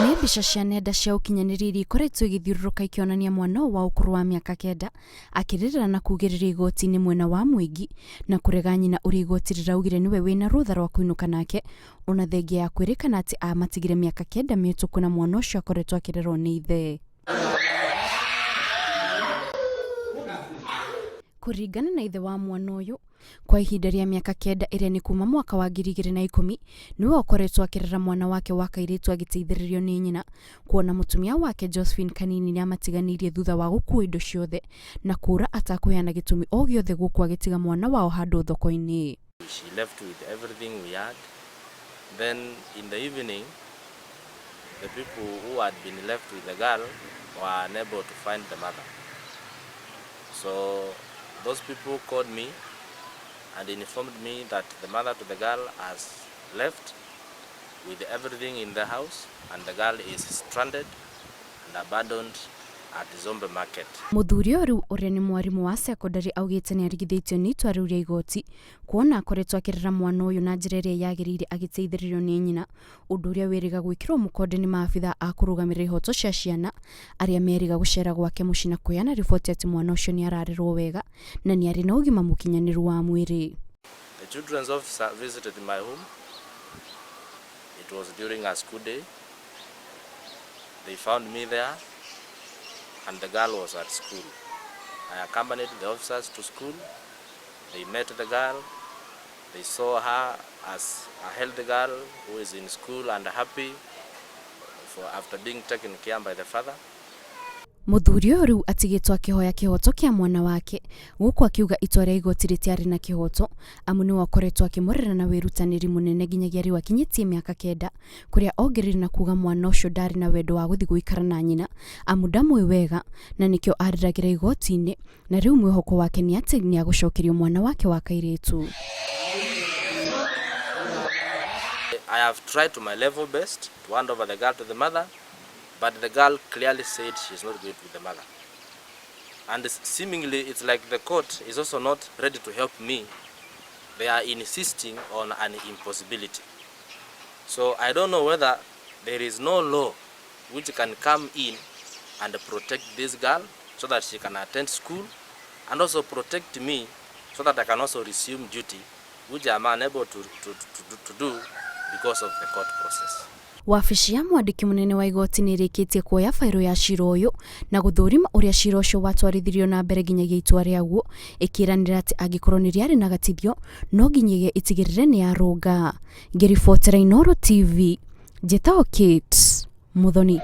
Nĩ mbica cia nenda cia ũkinyanĩria iria ikoretwo igĩthiũrũrũka ikĩonania mwana ũyũ wa ũkũrũ wa mĩaka 9 akĩrĩrĩra na kugĩrĩria igoti-inĩ mwena wa Mwingi na kũrega nyina ũrĩa igoti rĩraugire nĩwe wĩna rũtha rwa kũinũka nake ona thengia ya kwĩrĩkana atĩ amatigire mĩaka 9 mĩhĩtũku na mwana ũcio akoretwo akĩrerwo nĩ ithe. Kũringana na ithe wa mwana ũyũ, kwa ihinda rĩa mĩaka 9 ĩrĩa nĩ kuma mwaka wa 2010 nĩwe ũkoretwo akĩrera mwana wake wa kairĩtu agĩteithĩrĩrio nĩ nyina, kuona mũtumia wake Josephine Kanini nĩamatiganĩirie thutha wa gũkua indo ciothe na kũũra atakũheana gĩtũmi o gĩothe gũkũ agĩtiga mwana wao handũ thoko-inĩ. She left with everything we had. Then in the evening, the people who had been left with the girl were unable to find the mother. So those people called me and informed me that the mother to the girl has left with everything in the house and the girl is stranded and abandoned at Zombe Market. Mũthuri ũyũ rĩu ũrĩa nĩ mwarimũ wa cekondarĩ augĩte nĩ arigithĩtio nĩ itua rĩu rĩa igoti kuona akoretwo akĩrera mwana ũyũ na njĩra ĩrĩa yagĩrĩire agĩteithĩrĩrio nĩ nyina, ũndũ ũrĩa wĩrĩga gwĩkĩrwo mũkonde nĩ maabitha a kũrũgamĩrĩra ihoto cia ciana arĩa merĩga gũcera gwake mũciĩ na kũheana riboti atĩ mwana ũcio nĩ ararerwo wega na nĩ arĩ na ũgima mũkinyanĩru wa mwĩrĩ. The children's officer visited my home. It was during a school day. They found me there and the girl was at school. I accompanied the officers to school. They met the girl. They saw her as a healthy girl who is in school and happy for after being taken care by the father. Mũthuri ũyũ rĩu atigĩtwo akĩhoya kĩhoto kĩa mwana wake gũkũ akiuga itua rĩa igoti rĩtiarĩ na kĩhoto amu nĩwe akoretwo akĩmũrera na wĩrutanĩri mũnene nginyagia rĩu akinyĩtie mĩaka 9, kũrĩa ongereire na kuga mwana ũcio ndarĩ na wendo wa gũthiĩ gũikara na nyina amu ndamũĩ wega na nĩkĩo arĩragĩra igoti-inĩ, na rĩu mwĩhoko wake nĩ atĩ nĩ agũcokerio mwana wake wa kairĩtu. I have tried to my level best to hand over the girl to the mother, but the girl clearly said she is not going with the mother. And seemingly it's like the court is also not ready to help me. They are insisting on an impossibility. So I don't know whether there is no law which can come in and protect this girl so that she can attend school and also protect me so that I can also resume duty, which I am unable to do because of the court process. Wabici ya mwandĩki mũnene wa igoti nĩ ĩrĩkĩtie kuoya bairo ya cira ũyũ na gũthũrima ũrĩa cira ũcio watwarithirio na mbere nginyagia itua rĩaguo, ĩkĩranĩra atĩ angĩkorwo nĩ rĩarĩ na gatithio no nginyagia ĩtigĩrĩre nĩ yarũnga. Ngĩribotera Inooro TV, njĩtagwo Kate Muthoni.